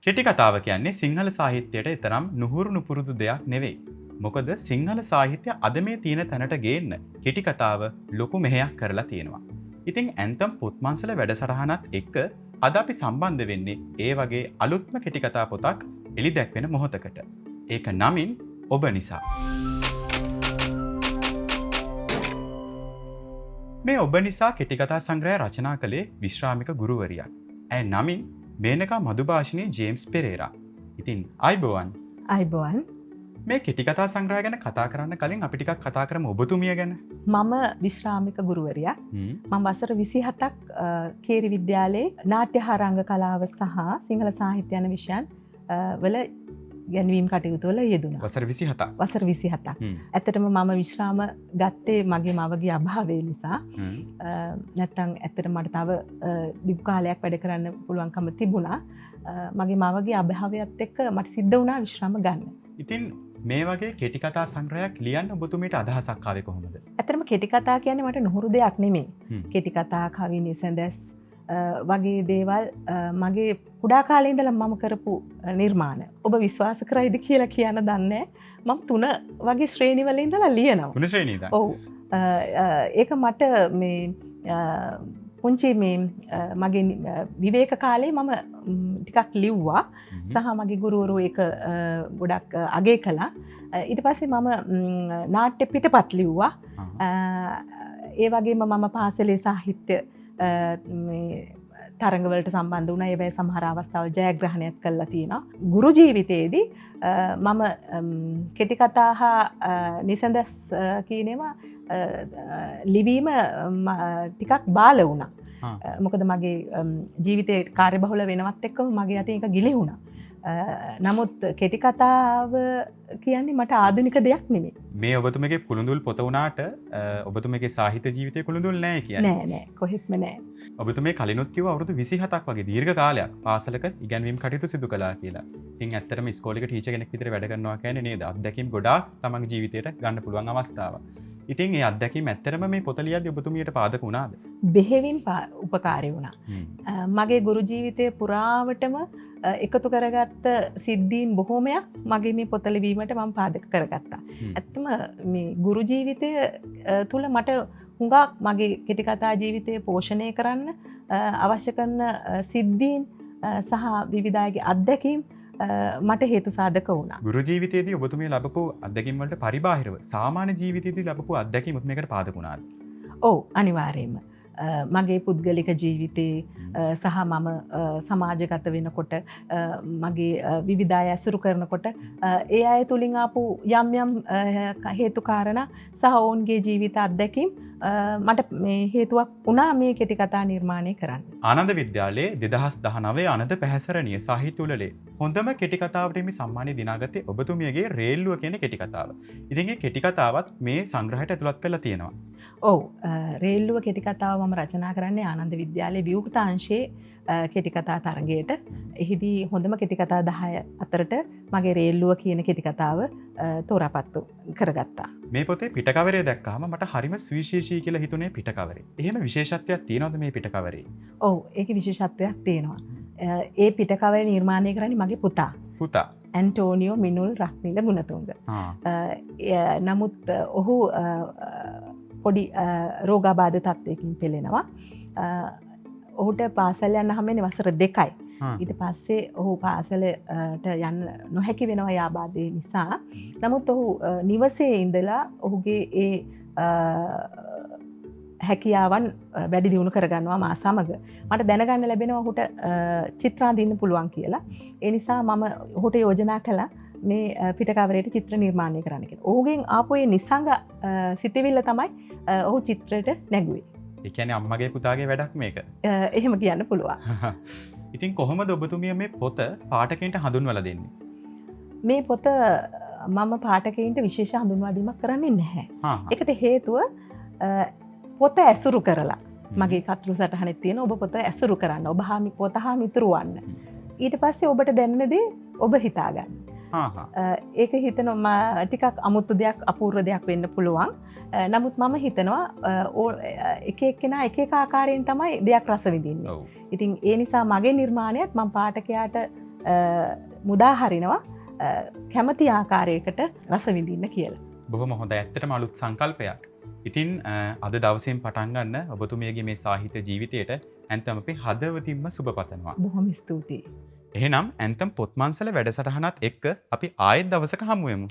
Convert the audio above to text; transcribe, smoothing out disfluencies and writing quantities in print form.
කෙටි කතාව කියන්නේ සිංහල සාහිත්‍යයට තරම් නුහුරු නුපුරුදු දෙයක් නෙවෙයි. මොකද සිංහල සාහිත්‍ය අද මේ තියෙන තැනට ගේන්න කෙටි කතාව ලොකු මෙහෙයක් කරලා තියෙනවා. ඉතින් ඇන්තම් පොත්මන්සල වැඩසටහනත් එක්ක අද අපි සම්බන්ධ වෙන්නේ ඒ වගේ අලුත්ම කෙටි කතා පොතක් එළි දැක්වෙන මොහොතකට. ඒක නමින් ඔබ නිසා. මේ ඔබ නිසා කෙටි කතා සංග්‍රහය රචනා කළේ විශ්‍රාමික ගුරුවරියක්. ඇය නමින් මේනකා මధుභාෂිනී ජේම්ස් පෙරේරා. ඉතින් ආයිබෝවන්. ආයිබෝවන්. මේ කෙටි කතා සංග්‍රහය ගැන කතා කරන්න කලින් අපි ටිකක් කතා කරමු ඔබතුමිය ගැන. මම විශ්‍රාමික ගුරුවරියක්. මම වසර 27ක් කේරි විද්‍යාලයේ නාට්‍ය හා රංග කලාව සහ සිංහල සාහිත්‍ය යන විෂයන් වල ගැන්වීම් කටයුතු වල යෙදුණා. වසර 27ක්. වසර 27ක්. ඇත්තටම මම විශ්‍රාම ගත්තේ මගේ මවගේ අභාවය නිසා. නැත්තම් ඇත්තට මට තව දිගු කාලයක් වැඩ කරන්න පුළුවන්කම තිබුණා. මගේ මවගේ අභාවයත් එක්ක මට සිද්ධ වුණා විශ්‍රාම ගන්න. ඉතින් මේ වගේ කෙටි කතා සංග්‍රහයක් ලියන්න ඔබතුමීට අදහසක් ආවේ කොහොමද? ඇත්තටම කෙටි කතා කියන්නේ මට නුහුරු දෙයක් නෙමෙයි. කෙටි කතා, කවි, නිසඳැස් වගේ දේවල් මගේ කුඩා කාලේ ඉඳලා මම කරපු නිර්මාණ. ඔබ විශ්වාස කරයිද කියලා කියන්න දන්නේ නැහැ. මම 3 වගේ ශ්‍රේණිවල ඉඳලා ලියනවා. 3 ශ්‍රේණිය ඉඳන්? ඔව්. ඒක මට මේ පුංචි මේ මගේ විවේක කාලේ මම ටිකක් ලිව්වා. සහ මගේ ගුරුවරු ඒක ගොඩක් අගය කළා. ඊට පස්සේ මම නාට්‍ය පිටපත් ලිව්වා. ඒ වගේම මම පාසලේ සාහිත්‍ය මේ තරඟවලට සම්බන්ධ වුණා. ඒවැ සමහර අවස්ථාවල ජයග්‍රහණයත් කළා තියෙනවා. ගුරු ජීවිතයේදී මම කෙටි කතා හා නිසඳැස් කියන ඒවා ලිවීම ටිකක් බාල වුණා. මොකද මගේ ජීවිතේ කාර්යබහුල වෙනවත් එක්කම මගේ අතින් ඒක ගිලිහුණා. නමුත් කෙටි කතාව කියන්නේ මට ආධුනික දෙයක් නෙමෙයි. මේ ඔබතුමගේ කුළුඳුල් පොත වුණාට ඔබතුමගේ සාහිත්‍ය ජීවිතේ කුළුඳුල් නෑ කියන්නේ. නෑ නෑ, කොහෙත්ම නෑ. ඔබතුමේ කලිනුත් කිව්ව අවුරුදු 27ක් වගේ දීර්ඝ කාලයක් පාසලක ඉගැන්වීම් කටයුතු සිදු කළා කියලා. ඉතින් ඇත්තටම ඉස්කෝලේක ටීචර් කෙනෙක් විතර වැඩ කරනවා කියන්නේ නේද? අත්දැකීම් ගොඩාක් තමන්ගේ ජීවිතේට ගන්න පුළුවන් අවස්ථාවක්. ඉතින් ඒ අත්දැකීම් ඇත්තටම මේ පොත ලියද්දී ඔබතුමියට පාදක වුණාද? බෙහෙවින් උපකාරී වුණා. මගේ ගුරු ජීවිතය පුරාවටම එකතු කරගත්ත සිද්ධීන් බොහෝමයක් මගේ මේ පොත ලිවීමට මම පාදක කරගත්තා. ඇත්තම මේ ගුරු ජීවිතය තුළ මට හුඟක් මගේ කෙටි කතා ජීවිතය පෝෂණය කරන්න අවශ්‍ය කරන සිද්ධීන් සහ විවිධ අයගේ අත්දැකීම් මට හේතු සාධක වුණා. ගුරු ජීවිතයේදී ඔබතුමිය ලැබපු අත්දැකීම් වලට පරිබාහිරව සාමාන්‍ය ජීවිතයේදී ලැබපු අත්දැකීම් මේකට පාදක වුණාද? ඔව්, අනිවාර්යයෙන්ම. මගේ පුද්ගලික ජීවිතේ සහ මම සමාජගත වෙනකොට මගේ විවිධ අය ඇසුරු කරනකොට ඒ අය තුලින් ආපු යම් යම් හේතු කාරණා සහ ඔවුන්ගේ ජීවිත අත්දැකීම් මට මේ හේතුවක් වුණා මේ කෙටි කතා නිර්මාණය කරන්න. ආනන්ද විද්‍යාලයේ 2019 අනද පැහැසරණිය සාහිත්‍ය උළෙලේ හොඳම කෙටි කතාවට හිමි සම්මානය දිනාගත්තේ ඔබතුමියගේ රේල්ලුව කියන කෙටි කතාව. ඉතින් ඒ කෙටි කතාවත් මේ සංග්‍රහයට ඇතුළත් කරලා තියෙනවා. ඔව්, රේල්ලුව කෙටි කතාව මම රචනා කරන්නේ ආනන්ද විද්‍යාලයේ විවෘත අංශයේ කෙටි කතා තරගයට. එහිදී හොඳම කෙටි කතා 10 අතරට මගේ රේල්ලුව කියන කෙටි කතාව තෝරාපත්තු කරගත්තා. මේ පොතේ පිටකවරය දැක්කහම මට හරිම සුවිශේෂී කියලා හිතුනේ පිටකවරේ. එහෙම විශේෂත්වයක් තියෙනවද මේ පිටකවරේ? ඔව්, ඒකේ විශේෂත්වයක් තියෙනවා. ඒ පිටකවරය නිර්මාණය කරන්නේ මගේ පුතා. පුතා. ඇන්ටෝනියෝ මිනුල් රත්නිල ගුණතුංග. නමුත් ඔහු පොඩි රෝගාබාධ තත්ත්වයකින් පෙළෙනවා. ඔහුට පාසල් යන්න හම්බෙන්නේ වසර 2යි. ඊට පස්සේ ඔහු පාසලට යන්න නොහැකි වෙනවා ඒ ආබාධය නිසා. නමුත් ඔහු නිවසේ ඉඳලා ඔහුගේ ඒ හැකියාවන් වැඩි දියුණු කරගන්නවා මා සමග. මට දැනගන්න ලැබෙනවා ඔහුට චිත්‍ර අඳින්න පුළුවන් කියලා. ඒ නිසා මම ඔහුට යෝජනා කළා මේ පිටකවරයට චිත්‍ර නිර්මාණය කරන්න කියලා. ඔහුගෙන් ආපු ඒ නිසංග සිතිවිල්ල තමයි ඔහු චිත්‍රයට නැගුවේ. ඒ කියන්නේ අම්මගේ පුතාගේ වැඩක් මේක. එහෙම කියන්න පුළුවන්. ඉතින් කොහොමද ඔබතුමිය මේ පොත පාඨකයන්ට හඳුන්වලා දෙන්නේ? මේ පොත මම පාඨකයන්ට විශේෂ හඳුන්වා දීමක් කරන්නේ නැහැ. ඒකට හේතුව පොත ඇසුරු කරලා මගේ කතුරු සටහනෙත් තියෙන ඔබ පොත ඇසුරු කරන්න, ඔබ හා පොත හා මිතුරු වන්න. ඊට පස්සේ ඔබට දැනෙන දේ ඔබ හිතාගන්න. ඒක හිතනවා ටිකක් අමුතු දෙයක්, අපූර්ව දෙයක් වෙන්න පුළුවන්. නමුත් මම හිතනවා එක එක්කෙනා එක එක ආකාරයෙන් තමයි දෙයක් රස විඳින්නේ. ඉතින් ඒ නිසා මගේ නිර්මාණයත් මම පාඨකයාට මුදා හරිනවා කැමති ආකාරයකට රස විඳින්න කියලා. බොහොම හොඳයි. ඇත්තටම අලුත් සංකල්පයක්. ඉතින් අද දවසෙන් පටන් ගන්න ඔබතුමියගේ මේ සාහිත්‍ය ජීවිතයට ඇන්තම් අපි හදවතින්ම සුබ පතනවා. බොහොම ස්තුතියි. එහෙනම් ඇන්තම් පොත්මන්සල වැඩසටහනත් එක්ක අපි ආයෙත් දවසක හමු වෙමු.